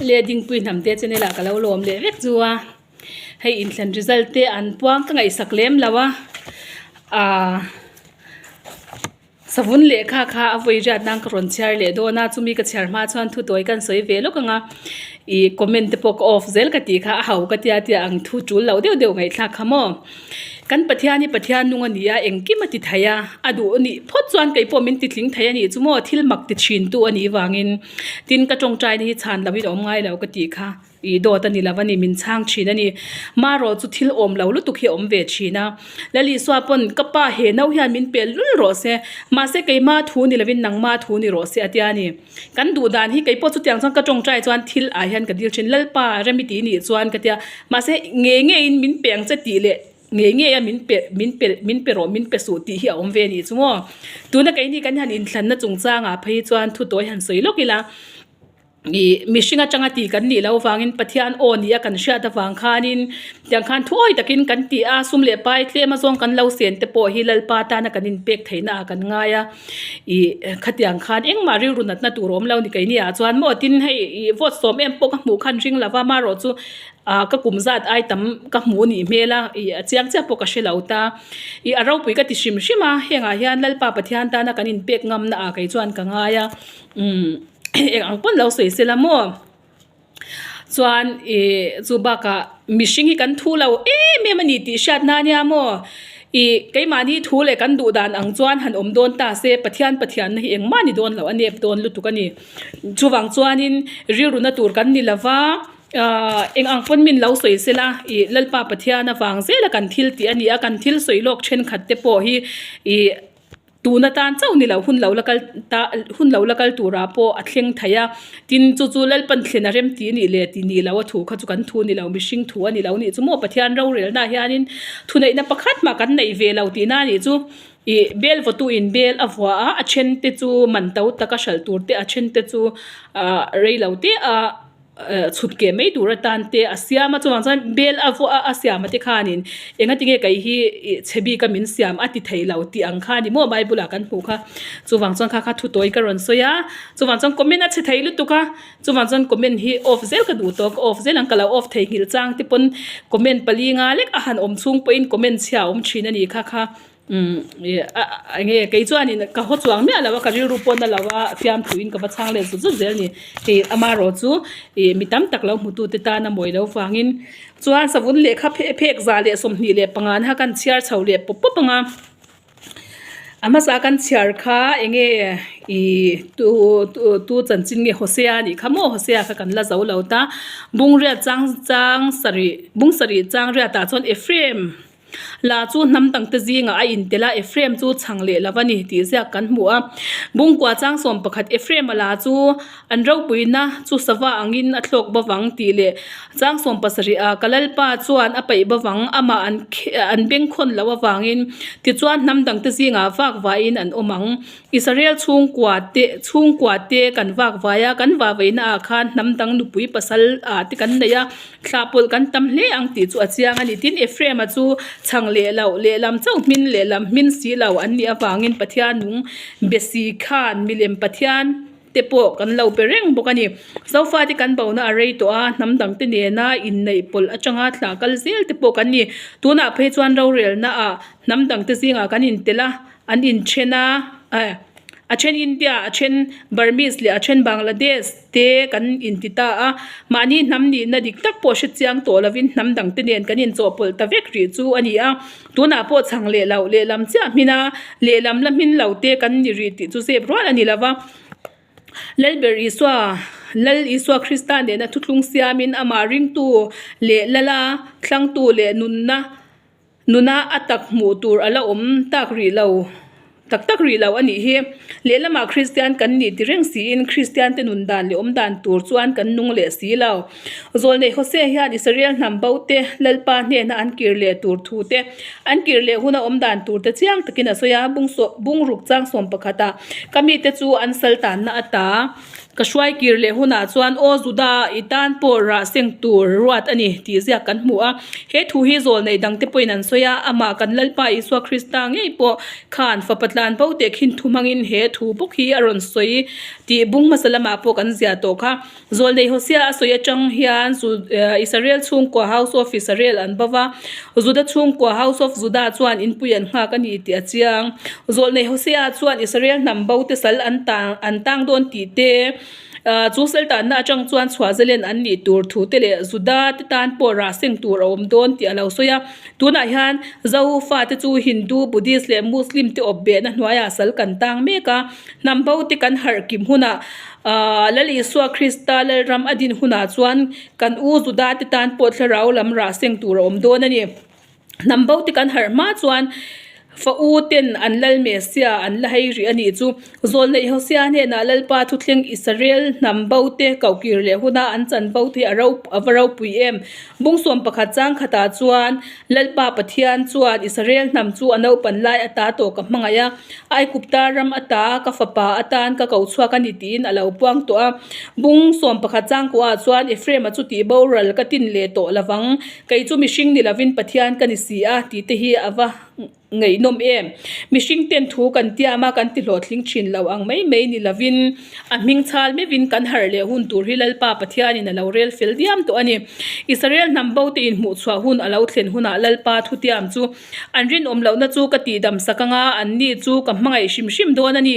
Le Dingpui Hnamte channel ah ka lo lawm leh vek chu a, hei inthlan result te an puang ka ngaihsak lem lo a, ahh savun lehkha kha a vawi riat nan ka rawn chhiar leh dawn a, chumi ka chhiar hma chuan thu tawi kan sawi ve lawk ang a, ih comment te pawh ka off zel ka tih kha a ho ka tia tia ang thu tul lo deuh deuh ngaihthlak kha maw. Kan Pathian hi Pathian nung a ni a, engkim a ti thei a, a duh a nih phawt chuan kei pawh min ti tling thei a nih chu maw, thil mak ti thin tu a nih vangin tin ka tawngtaina hi chhan loin a awm ngai lo ka tih kha ih dawt a ni lo a ni, min chhang thin a ni. Marawh chu thil awm lo lutuk hi a awm ve thin a, Lalisua pawn ka pa he no hian min pel lul rawh se, mahse keima thu ni lovin nangma thu ni rawh se a tia a ni. Kan duh dan hi kei pawh chutiang chuan ka tawngtai chuan thil ah hian ka dil thin, Lalpa rem i tih nih chuan ka tia, mahse ngei ngeiin min pe ang che tih leh ngei ngei a min pe min pe min pe rawh min pe suh tih hi a awm ve a nih chu maw. Tuna keini kan han inthlanna chungchangah phei chuan thu tawi han sawi lawk ila ih mihring atanga tih kan nih loh avangin Pathian aw ni a kan hriat avang khanin tiang khan thuawi takin kan ti a, sum leh pai tlem azawng kan lo sen te pawh hi Lalpa tana kan inpek theihna ah kan ngai a. Ih khatiang khan engmah rilru natna tur a awm lo ni keini ah chuan maw tin hei ih vote sawm em pawh ka hmuh khan ring lova marawh chu ah ka kum zat ai tam ka hmuh nih hmel a ih a chiang chiah pawh ka hre lo ta ih a ropui ka ti hrim hrim a heng ah hian Lalpa Pathian tana kan inpek ngamna ah kei chuan ka ngai a umm eng ang pawn lo sawi sela maw. Chuan ih chu bakah mihring hi kan thu lo em em a ni tih hriat na nia maw ih keimahni thu leh kan duh dan ang chuan han awm dawn ta se Pathian Pathianna hi engmah ni dawn lo a nep dawn lutuk a ni. Chuvang chuanin rilru na tur kan ni lova ahh eng ang pawn min lo sawi sela ih Lalpa Pathian avang zela kan thil tih a ni a kan thil sawi lawk thenkhat te pawh hi ih Tun atan chauh ni lo hun lo la kal ta hun lo la kal turah pawh a thleng thei a, tin chu chu Lalpan thlen a rem tih a nih leh tih nih loh a thu kha chu kan thu a ni lo, mihring thu a ni lo nih chu maw Pathian rorelna ah hianin thuneihna pakhat mah kan neih ve lo tihna a nih chu ih bel vawtu in bel a vuah a, a then te chu man to taka hralh tur te a then te chu ah rei lo te a. Chhut keh mai tur atan te a siam a chuvang chuan bel a vuah a a siam a te khanin enga tinge kei hi ih chhe bik a min siam a ti thei lo tih ang kha a ni maw bible ah kan hmuh kha chuvang chuan kha kha thu tawi ka rawn sawi a chuvang chuan comment a chhe thei lutuk a chuvang chuan comment hi off zel ka duh tawh ka off zel ang ka lo off theihnghilh chang te pawn comment pali nga lek a han awm chhung pawhin comment chhia a awm thin a ni kha kha. Umm ih a eng nge kei chuanin ka haw chuang miah lo a ka rilru pawh na lo a fiamthuin ka va chhang let zut zut zel a ni hei amarawh chu ih mi tam tak lo hmutu te tan a mawi lo vangin chuan savun lehkha phek phek 125 na kha kan chhiar chho leh pawp pawp ang a a hmasa kan chhiar kha eng nge ih tu tu chanchin nge Hosea a nih kha maw Hosea kha kan la zo lo ta bungriat chang chang sarih bung sarih chang riatah chuan Ephraim. La chu hnam dangte zingah a intel a, Ephraim chu chhang leh lo a ni tih ziak kan hmu a. Bungkua chang sawm pakhat Ephraim-a la chu an ropuina chu sava angin a thlawk bavang tih leh chang sawm pasarih a ka Lalpa chuan a paih bavang amah an an bengkhawn loh avangin tichuan hnam dangte zingah vak vaiin an awm ang. Israel chhungkua te chhungkua te kan vak vai a, kan vahveihna ah khan hnam dang nupui pasal ah te kan nei a. Thlah pawlh kan tam hle ang tih chu a chiang a ni. Tin, Ephraim-a chu chhang leh loh, lehlam chauh hmin lehlam hmin si lo an nih avangin Pathian nung be si khan milem Pathian te pawh kan lo be reng bawk a ni. Zofate kan bona a rei tawh a, hnam dangte nena inneih pawlh atanga thlah kal zel te pawh kan ni. Tunah phei chuan rorelna ah hnam dangte zingah kan intelh a, An inthen a, a then India, a then Burmese leh a then Bangladesh te kan inti ta a. Mahni hnam nihna dik tak pawh hre chiang tawh lovin hnam dangte nen kan inchawhpawlh ta vek rih chu a ni a. Tunah pawh chhang leh loh lehlam chiah hmin a, lehlam la hmin lo te kan ni rih tih chu zep rual a ni lo va. Lalber Isua, Lal Isua Krista nena thuthlung siamin amah ringtu leh lala thlangtu leh nunna, Nuna a tak hmuh tur a la awm tak rih lo, tak tak rih lo a nih hi. Lehlamah Kristian kan nih ti reng siin Kristian te nun dan leh awm dan tur chuan kan nung leh si lo. Zawlnei Hosea hian Israel hnam bo te Lalpa hnena an kir leh tur thu te, an kir leh huna awm dan tur te chiang takin a sawi a, bung sawh, bungruk chang sawm pakhatah ka mite chu an sal tanna ata. Ka hruai kir leh hunah chuan, Aw Juda, i tan pawh rah seng tur ruat a ni, tih ziak kan hmu a. He thu hi zawlneih dangte pawhin an sawi a, amah kan Lalpa Isua Krista ngei pawh khan fapa tlan bo teh khin thu hmangin he thu bawk hi a rawn sawi tih bung hmasa lamah pawh kan ziah tawh kha. Zawlneih Hosea a sawi atang hian Israel chhungkua House of Israel an bo va, Juda chhungkua House of Judah chuan inpui an nghak a ni tih a chiang. Zawlneih Hosea chuan Israel hnam bo te sal an tang an tang dawn tih te, chu sal tanna atang chuan chhuah zalen an nih tur thu te leh Juda te tan pawh rah seng tur a awm dawn tih a lo sawi a. Tunah hian Zofa te chu Hindu, Buddhist leh Muslim te awp behna hnuaiah sal kan tang mek a, hnam bo te kan harh kim hunah Lal Isua Krista Lalram a din hunah chuan kan u Juda te tan pawh thlarau lam rah seng tur a awm dawn a ni. Hnam bo te kan harh hma chuan fa u ten an Lal Mesia an la hei rih a nih chu. Zawlneih Hosea hnenah Lalpa thuthleng Israel hnam bo te kohkir leh huna an chan bo te hi a a va ropui em. Bungsawm pakhat chang khatah chuan Lalpa Pathian chuan Israel hnam chu a naupan lai ata tawh ka hmangaih a, Aigupta ram ata ka fapa atan ka ko chhuak a ni tiin a lo puang tawh a. Bung 11 changkuah chuan Ephraim-a chu tih boral ka tin leh tawh lovang, kei chu mihring ni lovin Pathian ka ni si a tih te hi a va ngaihnawm em? Mihring ten thu kan tiam a, kan ti hlawhtling thin lo ang mai mai ni lovin a hming chhal meuhin kan harh leh hun tur hi Lalpa Pathianin a lo rel fel diam tawh a ni. Israel hnam bo te inhmuhchhuah hun a lo thlen hunah Lalpa thutiam chu An rinawm lohna chu ka tihdam sak anga, anni chu ka hmangaih hrim hrim dawn a ni.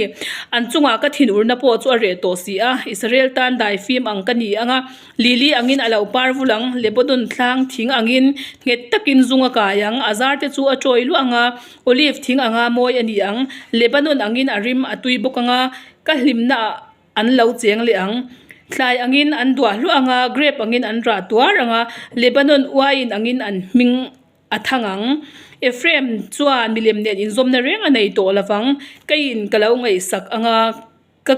An chungah ka thinurna pawh chu a reh tawh si a, Israel tan daifim ang ka ni anga, lili angin a lo par vul ang, Lebanon thlang thing angin nghet takin zung a kai ang, a zar te chu a chawi luah anga, olive thing anga mawi a ni ang, Lebanon angin a rim a tui bawk anga, ka hlimna An lo cheng leh ang. Thlai angin an duah hluah anga, grape angin an rah tuar anga, Lebanon uaiin angin an hming a thang ang. Ephraim chuan milem nen inzawmna reng a nei tawh lovang, keiin ka lo ngaihsak anga ka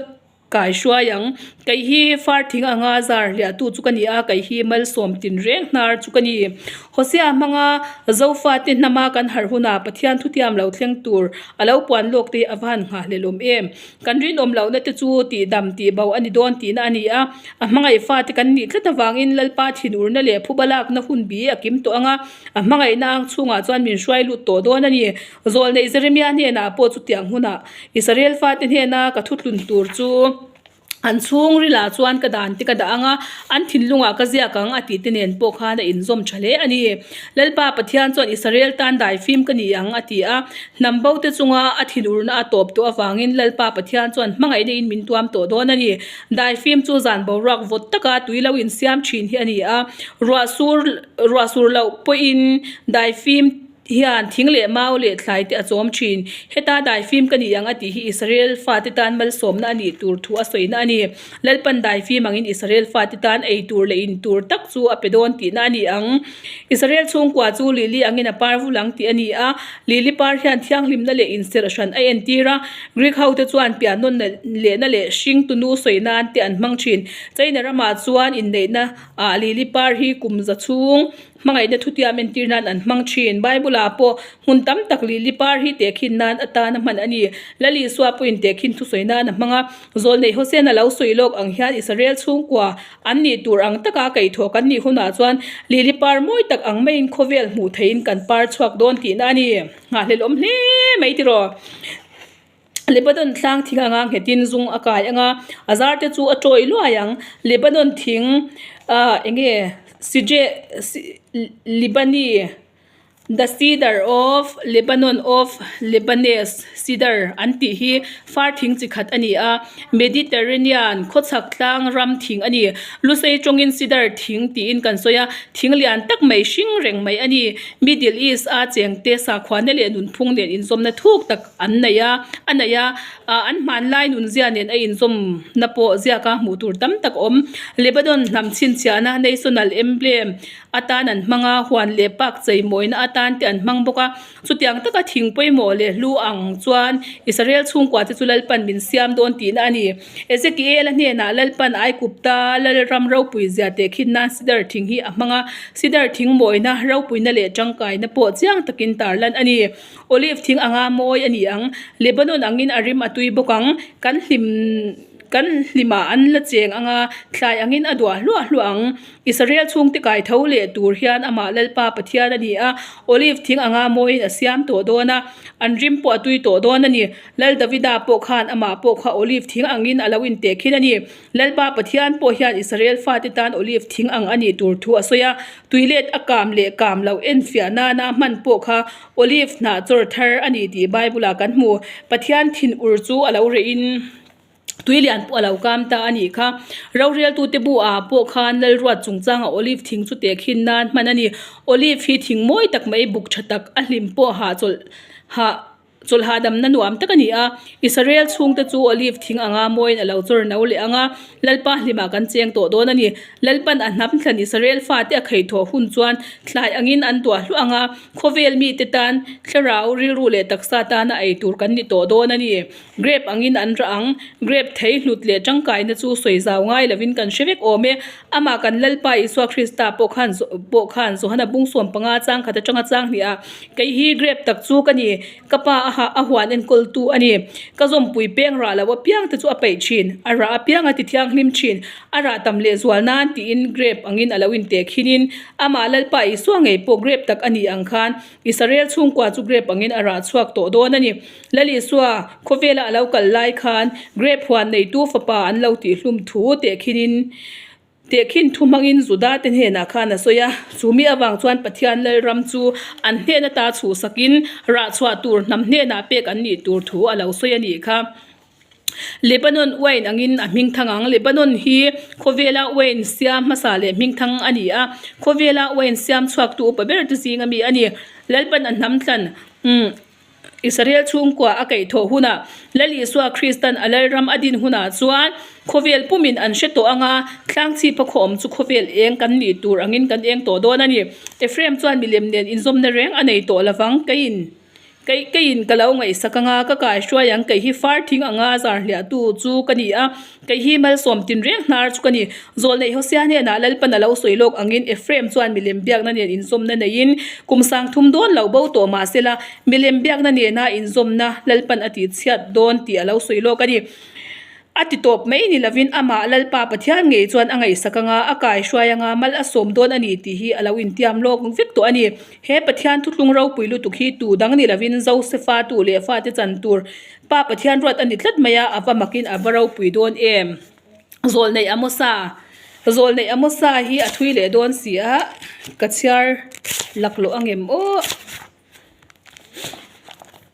kaihruai ang. Kei hi far thing anga zar hliahtu chu ka ni a, kei hi malsawm tinreng hnar chu ka ni. Hosea hmanga Zofate hnama kan harh hunah Pathian thutiam lo thleng tur a lo puan lawk te hi a va han nghahhlelawm em. Kan rinawm lohna te chu tihdam tihbo a ni dawn tihna a ni a, a hmangaih fate kan nih tlat avangin Lalpa thinurna leh phuba lakna hun bi a kim tawh ang a, a hmangaihna ang chhungah chuan min hruai lut tawh dawn a ni. Zawlneih Jeremia hnenah pawh chutiang hunah Israel fate hnena ka thutlun tur chu an chhungrilah chuan ka dan te ka dah ang a, an thinlungah ka ziak ang a tih te nen pawh khan a inzawm tha hle a ni. Lalpa Pathian chuan Israel tan daifim ka ni ang a ti a, hnam bo te chunga a thinurna a tawp tawh avangin Lalpa Pathian chuan hmangaihna in min tuam tawh dawn a ni. Daifim chu zan boruak vawt taka tui lo insiam thin hi a ni a, ruah sur ruah sur loh pawhin daifim hian thing leh mau leh thlai te a chawm thin. Heta daifim ka ni ang a tih hi Israel fate tan malsawmna a nih tur thu a sawina a ni. Lalpan daifim angin Israel fate tan ei tur leh in tur tak chu a pe dawn tihna a ni ang. Israel chhungkua chu lili angin a par vul ang tih a ni a. Lili par hian thianghlimna leh inserh hran a entir a. Greek hote chuan piannawn lehna leh hring tunu sawi nan te an hmang thin. China ramah chuan inneihna ah lili par hi kum za chhung Hmangaihna thutiam entir nan an hmang thin. Bible-ah pawh hmun tam tak lili par hi tehkhin nan atana hman a ni. Lal Isua pawhin tehkhin thusawi nan a hmang a. Zawlneih Hosea lo sawi lawk ang hian Israel chhungkua an nih tur ang taka kaihthawh kan nih hunah chuan lili par mawi tak ang maiin khawvel hmuh theihin kan par chhuak dawn tihna a ni. Nghahhlelawm hle mai tiraw? Lebanon tlang thing anga nghetin zung a kai anga a zar te chu a tawi luai ang Lebanon thing ah enge sije libani the cedar of Lebanon of Lebanese cedar an tih hi far thing chi khat a ni a Mediterranean khawchhak tlang ram thing a ni lusei tawngin cedar thing tiin kan sawi a thing lian tak mai hring reng mai a ni Middle East a chengte sakhuana leh nunphung nen inzawmna thuk tak an nei a, a nei a, ah an hmanlai nunzia nen a inzawmna pawh ziaka hmuh tur tam tak a awm. Lebanon hnam chhinchhiahna National Emblem atan an hmang a, huan leh park cheimawina atan te an hmang bawk a. Chutiang taka thing pawimawh leh hlu ang chuan Israel chhungkua te chu Lalpan min siam dawn tihna a ni. Ezekiel-a hnenah Lalpan Aigupta Lalram ropui zia tehkhin nan sidar thing hi a hmang a, sidar thing mawina ropuina leh tangkaina pawh chiang takin tarlan a ni. Olive thing anga mawi a ni ang, Lebanon angin a rim a tui bawk ang, kan hlim. Kan hlimah an la cheng ang a, thlai angin a duah hluah hluah ang. Israel chhungte kai tho leh tur hian amah Lalpa Pathian a ni a, Olive thing anga mawiin a siam tawh dawn a, an rim pawh a tui tawh dawn a ni. Lal Davida pawh khan amah pawh kha Olive thing angin a lo inteh khin a ni. Lalpa Pathian pawh hian Israel fate tan Olive thing ang a nih tur thu a sawi a, tuilet a kam leh kam loh enfiah nana hman pawh kha Olive hnah chawr thar a ni tih Bible-ah kan hmu. Pathian thin ur chu a lo rehin tui lian pawh a lo kam ta a nih kha. Roreltute bu-ah pawh khan Lalruat chungchanga Olive thing chu tehkhin nan hman a ni. Olive hi thing mawi tak mai buk tha tak a hlim pawh hahchawlh hah. Chawlh hahdamna nuam tak a ni a, Israel chhungte chu olive thing anga mawiin a lo chawr no leh ang a, Lalpa hlimah kan cheng tawh dawn a ni. Lalpan a hnam thlan Israel fate a kheithawh hun chuan thlai angin an tuah hluah ang a, khawvel mite tan thlarau, rilru leh taksa tana ei tur kan ni tawh dawn a ni. Grape angin an rah ang. Grape thei hlut leh tangkaina chu sawi zau ngai lovin kan hre vek awm e. Amah kan Lalpa Isua Krista pawh khan pawh khan Johana bung sawm panga chang khat atanga chang hnih ah, Kei hi grape tak chu ka ni, ka pa a hah a huan enkawltu a ni. Ka zawmpui peng rah lo apiang te chu a peih thin, a rah apiang a ti thianghlim thin, a rah tam leh zual nan tiin grape angin a lo inteh khinin amah Lalpa Isua ngei pawh grape tak a ni ang khan Israel chhungkua chu grape angin a rah chhuak tawh dawn a ni. Lal Isua khawvela a lo kal lai khan grape huan neitu fapa an lo tihhlum thu tehkhinin tehkhin thu hmangin Juda te hnenah khan a sawi a. Chu mi avang chuan Pathian Lalram chu an hnen ata chhuhsakin rah chhuah tur hnam hnenah pek an nih tur thu a lo sawi a nih kha. Lebanon uain angin a hmingthang ang. Lebanon hi khawvela uain siam hmasa leh hmingthang a ni a, khawvela uain siam chhuaktu upa ber te zinga mi a ni. Lalpan a hnam thlan umm Israel chhungkua a kaihthawh hunah Lal Isua Kristan a Lalram a din hunah chuan khawvel pumin an hre tawh ang a, tlangchhipa khaw awm chu khawvel eng kan nih tur angin kan eng tawh dawn a ni. Ephraim chuan milem nen inzawmna reng a nei tawh lovang keiin. Kei keiin ka lo ngaihsak anga ka kaihruai ang kei hi far thing anga zar hliahtu chu ka ni a, kei hi malsawm tinreng hnar chu ka ni. Zawlneih Hosea hnenah Lalpan a lo sawi lawk angin Ephraim chuan milem biakna nen inzawmna neiin kum sang thum dawn lo bo tawh mah sela milem biakna nena inzawmna Lalpan a tihchhiat dawn tih a lo sawi lawk a ni. A ti tawp mai ni lovin amah Lalpa Pathian ngei chuan a ngaihsak anga a kaihruai anga mal a sawm dawn a ni tih hi a lo intiam lawk vek tawh a ni. He Pathian thutlung ropui lutuk hi tu dang ni lovin Josefa tu leh fate chan tur Pa Pathian ruat a ni tlat mai a, a va makin a va ropui dawn em? Zawlneih Amosa Zawlneih Amosa hi a thui leh dawn si a, ka chhiar laklawh angem aw.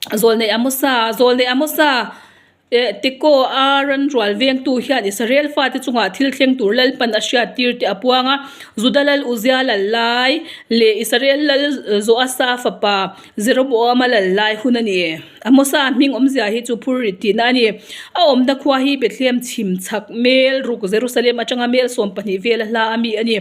Zawlneih Amosa Zawlneih Amosa. Eh, Teko a ran rual vengtu hian Israel fate chungah thil thleng tur Lalpan a hriat tir tih a puang a. Juda lal Uzia lal lai leh Israel lal Joasa fapa Jeroboama lal lai hun a ni. Amosa hming awmzia hi chu phur rit tihna a ni. A awmna khua hi Bethlehem chhim chhak mel ruk Jerusalem atanga mel 12 vela hla a mi a ni.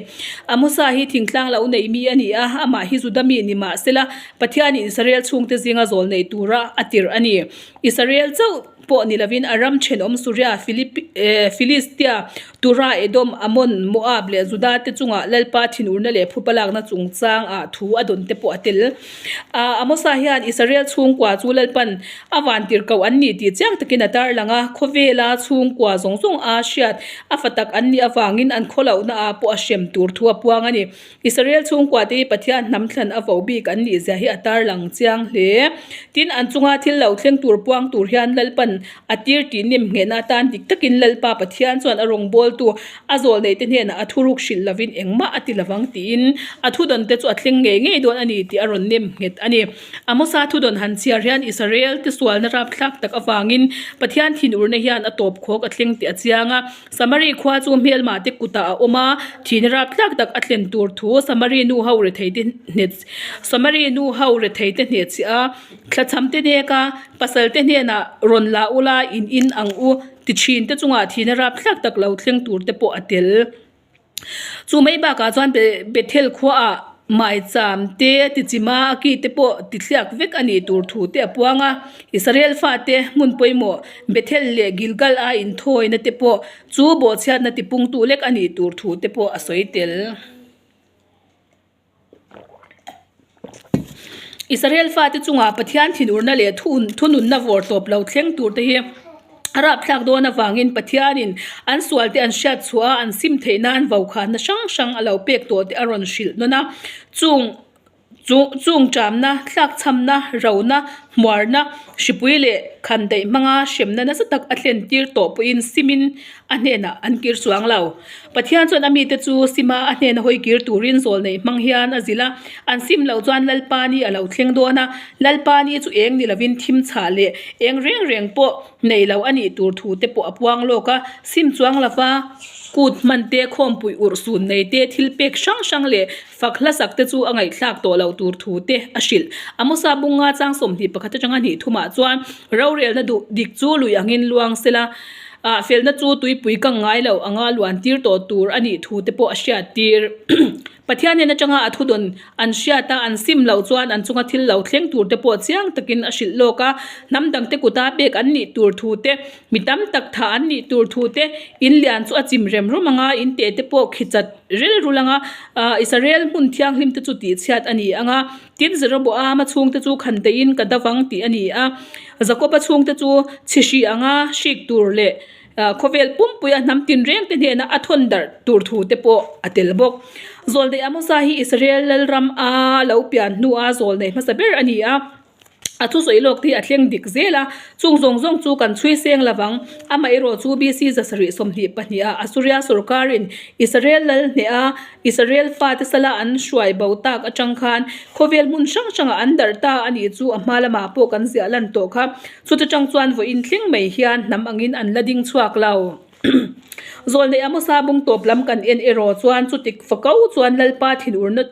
Amosa hi thingtlang lo nei mi a ni a, amah hi Juda mi ni mahsela Pathianin Israel chhungte zinga zawl nei tura a tirh a ni. Israel chauh pawh ni lovin a ram thenawm Suria, Filistia, Tura, Edom, Ammon, Moab leh Juda te chungah Lalpa thinurna leh phupa lakna chungchangah thu a dawn te pawh a tel. Amosa hian Israel chhungkua chu Lalpan a vantirhkoh an ni tih chiang takin a tarlang a, khawvela chhungkua zawng zawng a hriat a fa tak an nih avangin an khawlohna ah pawh a hrem tur thu a puang a ni. Israel chhungkuate hi Pathian hnam thlan a vo bik an nih zia hi a tarlang chiang hle. Tin, an chunga thil lo thleng tur puang tur hian Lalpan a tir tih nim nghehna atan dik takin Lalpa Pathian chuan a rawngbawltu a zawl neihte hnenah a thuruk hrilh lovin engmah a ti lovang tiin a thudawnte chu a thleng ngei ngei dawn a ni tih a rawn nem nghet a ni. Amosa thudawn han chhiar hian Israel te sualna rapthlak tak avangin Pathian thinurna hian a tawp khawk a thleng tih a chiang a. Samari khua chu hmelmah te kutah a awm a, thihna rapthlak tak a thlen tur thu Samari nu ho rethei te hne Samari nu ho rethei te hnehchhiah a, thlachham te nek a, pasal te hnenah rawn la ula in in ang u ti thin te chungah thihna rapthlak tak lo thleng tur te pawh a tel. Chu mai bakah chuan Bethel khuaah maicham te, tichima a ki te pawh tithliak vek a nih tur thu te a puang a. Israel fate hmun pawimawh Bethel leh Gilgal a inthawina te pawh chu bawhchhiatna tipungtu lek a nih tur thu te pawh a sawi tel. Israel fate chungah Pathian thinurna leh thununna vawrtawp lo thleng tur te hi. A rapthlak dawn avangin Pathianin an sualte an hriat chhuah a, an sim theih nan vaukhana hrang hrang a lo pek tawh te a rawn hrilh nawn a. Chung chung ṭamna, tlakchhamna, rona, hmuarna, hripui leh khandaih hmanga hremna nasa tak a thlen tir tawh pawhin simin a hnenah an kir chuang lo. Pathian chuan a mite chu sima a hnena hawi kir turin zawl neih hmang hian a zilh a, an sim loh chuan Lalpa ni a lo thleng dawn a, Lalpa ni chu eng ni lovin thim chhah leh eng reng reng pawh nei lo a nih tur thu te pawh a puang lawk a, sim chuang lova kut hman te, khawmpui urh sun nei te, thil pek hrang hrang leh fak hlasak te chu a ngaihthlak tawh loh tur thu te a hrilh. Amosa bunga chang 21 atanga hnih thumah chuan rorelna duh dik chu lui angin luang sela, Ah felna chu tuipui kang ngai lo anga luan tir tawh tur a nih thu te pawh a hriat tir. Pathian nen atanga a thudawn an hriat a, an sim loh chuan an chunga thil lo thleng tur te pawh chiang takin a hrilh lawk a, hnam dangte kuta pek an nih tur thu te, mi tam tak thah an nih tur thu te, in lian chu a chim rem rum anga, in teh te pawh khi chat rilru langa, Israel hmun thianghlim te chu tihchhiat a ni anga, Tin, Jeroboama chhungte chu khanteiin ka davang tih a ni a, Jakoba chhungte chu chhi hri anga hrik tur leh khawvel pumpuia hnam tinrengte hnena a thawn darh tur thu te pawh a tel bawk. Zawlnei Amosa hi Israel lalram a lo pian hnua zawlnei hmasa ber a ni a, a thusawi lawk te hi a thleng dik zel a, chung zawng zawng chu kan chhui seng lovang. Amaherawh chu BC 724 ah Assuria sawrkarin Israel lal hneha Israel fate sala an hruai bo tak atang khan khawvel hmun hrang hrangah an darh ta a nih chu a hma lamah pawh kan ziah lan tawh kha. Chuta tang chuan vawiin thleng mai hian hnam angin an la ding chhuak lo. Zawlneih Amosa bung tawp lam kan en erawh chuan chutik fako chuan Lalpa thinurna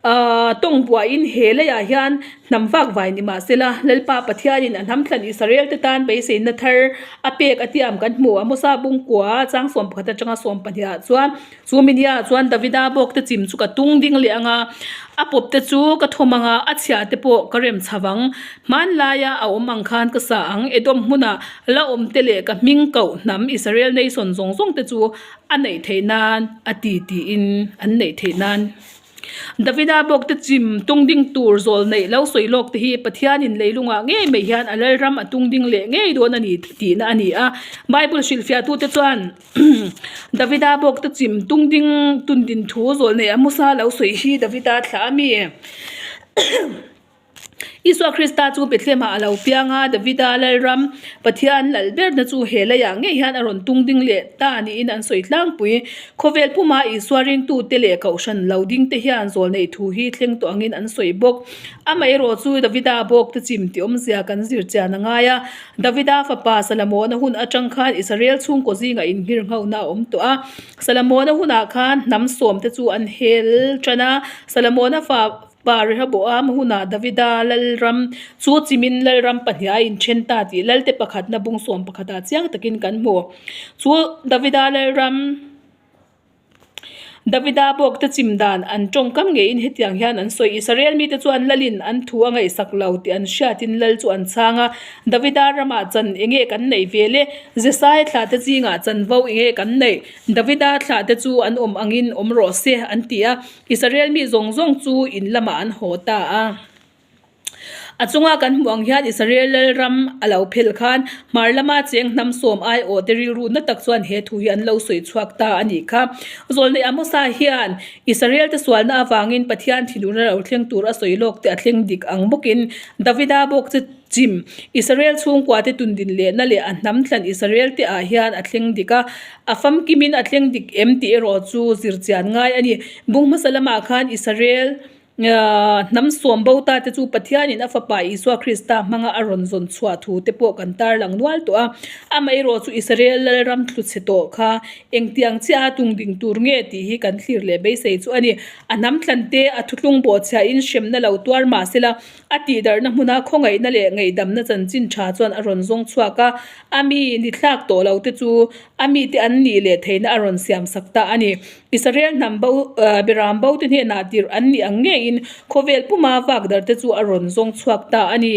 Aaa tawng buaiin he leiah hian hnam vak vai ni mah sela, Lalpa Pathianin a hnam thlan Israel te tan beiseina thar a pek a tiam kan hmu a. Musa bungkua chang 11 atanga 12 ah chuan chu minia chuan Davida bawk te chim chu ka tung ding leh anga, a pawp te chu ka thawm anga, a chhia te pawh ka rem chho ang. Hmanlaia a awm ang khan ka sa ang, Edom hmuna la awm te leh ka hming koh hnam Israel nation zawng zawng te chu A neih theih nan a ti tiin an neih theih nan Davida bawk te chim tung ding tur zawl neih lo sawi lawk te hi Pathianin leilungah ngei mai hian a lalram a tung ding leh ngei dawn a ni tihna a ni a. Bible hrilhfiahtute chuan Davida bawk te chim tung ding tun din thu zawl neih a Musa lo sawi hi Davida thlah a mi? Isua Krista chu Bethlehem-ah a lo piang a, Davida lalram Pathian lal berna chu he leiah ngei hian a rawn tung ding leh ta niin an sawi tlangpui. Khawvel puma Isua ringtute leh Kohhran lo dingte hian zawlneih thu hi thleng tawh angin an sawi bawk. Amaherawh chu Davida bawk te chim tih awmzia kan zir chian a ngai a. Davida fapa Salamona hun atang khan Israel chhungkaw zingah inhirnghona a awm tawh a. Salamona hunah khan hnam sawmte chu an hel tan a, Salamona fa Pa Rehoboam hunah Davida lalram chu chimin lalram pahniha a inthen ta tih Lalte pakhatna bung sawm pakhatah chiang takin kan hmu. Chu Davida lalram Davida bawkte chim dan an tawngkam ngeiin hetiang hian an sawi, Israel mite chuan lalin an thu a ngaihsak lo tih an hriatin lal chu an chhang a, Davida ramah chan enge kan neih ve le? Jesai thlahte zingah chanvo enge kan neih? Davida thlahte chu an awm angin awm rawh se an ti a. Israel mi zawng zawng chu in lamah an haw ta a. A chunga kan hmuh ang hian Israel lalram a lo phel khan hmar lama cheng hnam sawm aiawh te rilru na tak chuan he thu hi an lo sawi chhuak ta a nih kha. Zawlneih Amosa hian Israel te sualna avangin Pathian thinurna lo thleng tur a sawi lawk te a thleng dik ang bawkin Davida bawk chu chim Israel chhungkua te tundin lehna leh a hnam thlan Israel te ah hian a thleng dik a. A famkimin a thleng dik em tih erawh chu zir chian ngai a ni. Bung hmasa lamah khan Israel hnam sawm bo ta te chu Pathianin a fapa Isua Krista hmanga a rawn zawn chhuah thu te pawh kan tarlang nual tawh a. Amaherawh chu Israel lalram thlu chhe tawh kha engtiang chiah a tung ding tur nge tih hi kan thlir leh beisei chu a ni. A hnam thlan te a thuthlung bawhchhiahin hremna lo tuar mah sela A tihdarhna hmuna khawngaihna leh ngaihdamna chanchin tha chuan a rawn zawng chhuak a, a mi ni thlak tawh lo te chu a mite an nih leh theihna a rawn siam sak ta a ni. Israel hnam bo Beram bo te hnenah tirh an nih ang ngeiin khawvel puma vakdarh te chu a rawn zawng chhuak ta a ni.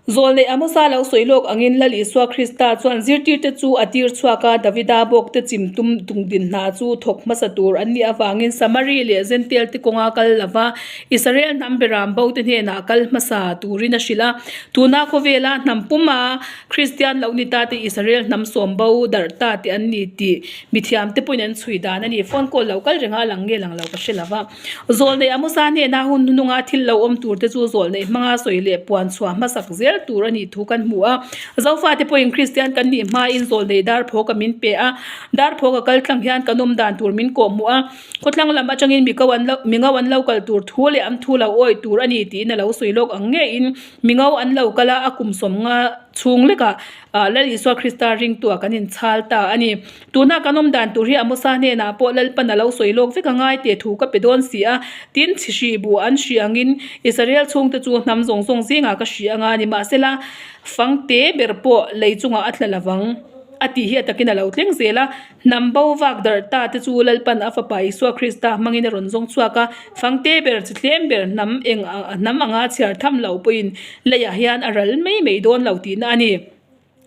Zawlneih Amosa lo sawi lawk angin Lal Isua Krista chuan zirtirte chu a tir chhuak a, Davida bawkte chim tum tungdin hna chu thawk hmasa tur an nih avangin Samari leh Zentail te kawnga kal lova Israel hnam beram bo te hnenah kal hmasa turin a hrilh a. Tuna khawvela hnam puma Kristian lo ni ta te Israel hnam sawm bo darh ta te an ni tih mithiam te pawhin an chhui dan a ni. Phone call lo kal renga lang nge lang lo ka hre lova. Zawlneih Amosa hnena hun hnunga thil lo awm tur te chu zawlneih hmanga sawi leh puan chhuah hmasak zel tur a nih thu kan hmu a. Zofate pawhin Kristian kan nih hmain zawlneih darphawka min pe a, darphawka kal tlang hian kan awm dan tur min kawh hmuh a. Khawthlang lam atangin mi ko an lo mi ngo an lo kal tur thu leh an thu lo awih tur a ni tiin a lo sawi lawk ang ngeiin mi ngo an lo kal a, a kum sawmnga chhung lekah Lal Isua Krista ringtuah kan inchhal ta a ni. Tuna kan awm dan tur hi Amosa hnenah pawh Lalpan a lo sawi lawk vek a ngai teh thu ka pe dawn si a, tin chhi hrih buh an hrih angin Israel chhungte chu hnam zawng zawng zingah ka hrih anga nimahsela fang te ber pawh lei chungah a tla lovang a tih hi a takin a lo thleng zel a. Hnam bo vak darh ta te chu Lalpan a fapa Isua Krista hmangin a rawn zawng chhuak a, fang te ber chi tlem ber hnam eng hnam anga chhiar tham lo pawhin leiah hian a ral mai mai dawn lo tihna a ni.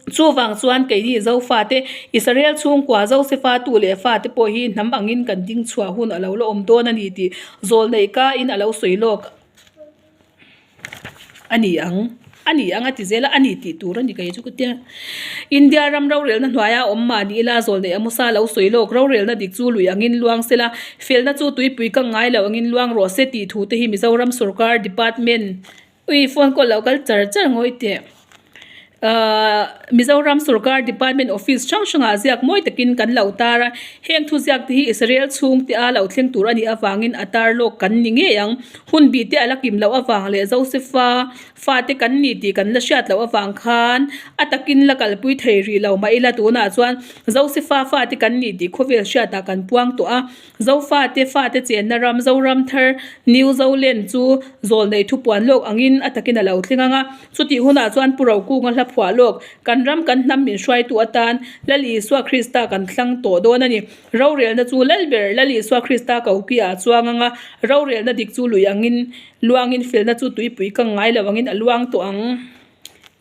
Chuvang chuan keini Zofate, Israel chhungkua Josefa tu leh fate pawh hi hnam angin kan ding chhuah hun a lo la awm dawn a ni tih zawlneih kain a lo sawi lawk a ni ang. A ni ang a ti zel a, a ni tih tur a ni kei chu ka tia. India ram rorelna hnuaia awm mah ni ila zawlneih Amosa lo sawi lawk rorelna dik chu lui angin luang sela, felna chu tuipui kang ngai lo angin luang rawh se tih thu te hi Mizoram sorkar department Ui phone call lo kal char char ngawi teh. Ahh Mizoram sorkar department office hrang hrangah ziak mawi takin kan lo tar a, heng thu ziak te hi Israel chhungte a lo thleng tur a nih avangin a tar lawk kan ni ngei ang. Hun bih te a la kim loh avang leh Josefa fate kan ni tih kan la hriat loh avang khan a takin la kalpui thei rih lo mah ila tunah chuan Josefa fate kan ni tih khawvel hriatah kan puang tawh a. Zofate fate chenna ram Zoram thar New Zoland chu zawlneih thupuan lawk angin a takin a lo thleng ang a. Chutih hunah chuan Pu Rokunga hla phuah lawk, kan ram kan hnam min hruaitu atan Lal Isua Krista kan thlang tawh dawn a ni. Rorelna chu Lalber Lal Isua Krista kokiah a chuang ang a, rorelna dik chu lui angin luangin felna chu tuipui kang ngai lo angin a luang tawh ang.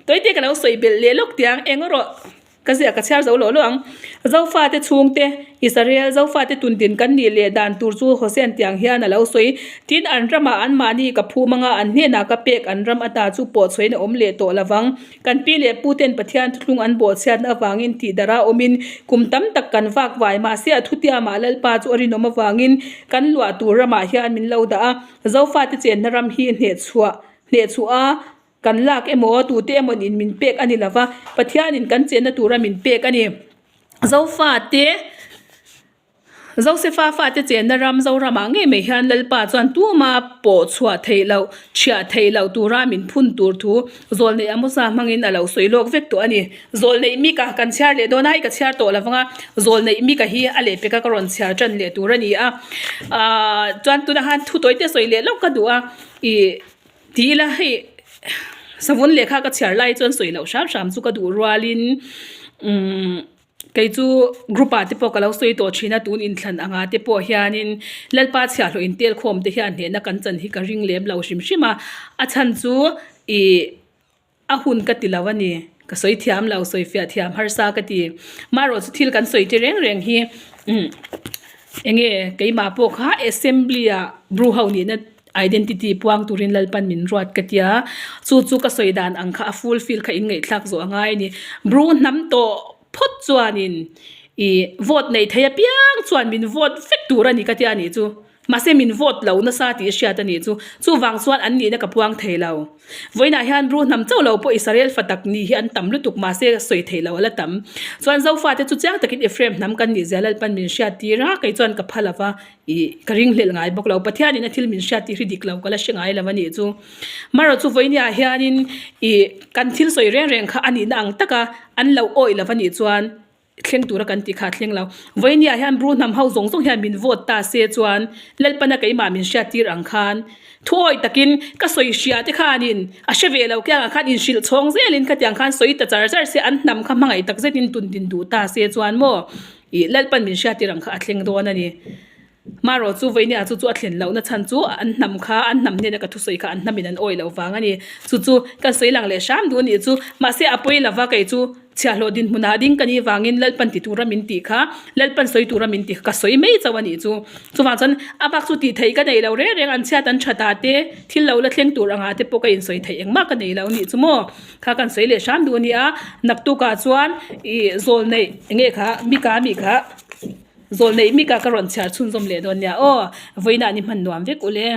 Tawite ka lo sawi belh leh lawk tiang eng erawh. Ka ziah ka chhiar zo lo lo ang. Zofate chhungte, Israel Zofate tundin kan nih leh dan tur chu Hosen tiang hian a lo sawi. Tin, an ramah anmahni ka phum anga an hnenah ka pek an ram ata chu pawh chhuahin a awm leh tawh lovang. Kan pi leh puten Pathian thuthlung an bawhchhiatna avangin tihdara awmin kum tam tak kan vak vai. Mahse, a thutiamah Lalpa chu a rinawm avangin kan luah tur ramah hian min lo dah a. Zofate chenna ram hi hnehchhuah hnehchhuah a. Kan lak emaw, tute emaw in min pek a ni lova, Pathianin kan chenna tura min pek a ni. Zofate, Josefa fate chenna ram Zoramah ngei mai hian Lalpa chuan tuma pawh chhuah theih loh, chhiah theih loh tura min phun tur thu Zawlneih Amosa hmangin a lo sawi lawk vek tawh a ni. Zawlneih Mika kan chhiar leh dawn a, hei ka chhiar tawh lo vang a, Zawlneih Mika hi a lehpeka ka rawn chhiar tan leh tur a ni a. Aaa chuan tunah khan thu tawite sawi leh lawk ka duh a, ih. Ti ila hei savun lehkha ka chhiar lai chuan sawi loh hram hram chu ka duh rualin umm kei chu group ah te pawh ka lo sawi tawh thin a tun inthlan anga te pawh hianin Lalpa chhiahhlawh intel khawm te hian hnehna kan chan hi ka ring lem lo hrim hrim a a chhan chu ih. A hun ka ti lo a ni. Ka sawi thiam lo, sawi fiah thiam harsa ka ti. Marawh chu thil kan sawi te reng reng hi umm enge keimah pawh kha assembly ah bru ho nihna identity puang turin Lalpan min ruat ka tia. Chu chu ka sawi dan ang kha a full fill kha in ngaihthlak zawh a ngai a ni. Bru hnam tawh phawt chuanin ih vote nei thei apiang chuan min vote vek tur a ni ka tia nih chu. Mahse min vote lo nasa tih hriat a nih chu. Chuvang chuan an nihna ka puang thei lo. Vawiinah hian Ru hnam chauh lo pawh Israel fa tak ni hi an tam lutuk mahse sawi thei lo a la tam. Chuan Zofate chu chiang takin Ephraim hnam kan nih zia Lalpan min hriat tir a, kei chuan ka pha lo va, ih ka ringhlelh ngai bawk lo. Pathianin a thil min hriat tir hi dik lo ka la hre ngai lo a nih chu. Marawh chu vawiiniah hianin ih kan thil sawi reng reng kha a nihna ang taka an lo awih lo va nih chuan, Thleng tura kan tih kha a thleng lo. Vawinia hian Bru hnam ho zawng zawng hian min vote ta se chuan Lalpana keimah min hriattir ang khan thuawi takin ka sawi hria te khanin a hre ve lo kiangah khan inhrilh chhawng zelin khatiang khan sawi ta char char se an hnam kha hmangaih tak zetin tun din duh ta se chuan maw ih Lalpan min hriattir ang kha a thleng dawn a ni. Marawh chu vawinia chu chu a thlen lohna chhan chu an hnam kha an hnam hnena ka thusawi kha an hnamin an awih loh vang a ni. Chu chu kan sawi lang leh hram duh a nih chu. Mahse a pawi lova kei chu chhiahhlawh dinhmunah ding ka nih vangin Lalpan ti tura min tih kha Lalpan sawi tura min tih kha ka sawi mai chauh a nih chu. Chuvang chuan a bak chu tih theih ka nei lo reng reng an chhiat an that ah te thil lo la thleng tur angah te pawh ka insawi theih engmah ka nei lo a nih chu maw. Kha kan sawi leh hram duh a ni a. Naktukah chuan ih zawl neih eng nge kha mika a mih kha. Zawl neih mik a ka rawn chhiar chhunzawm leh dawn nia aw, vawiinah ni hman nuam vek ule.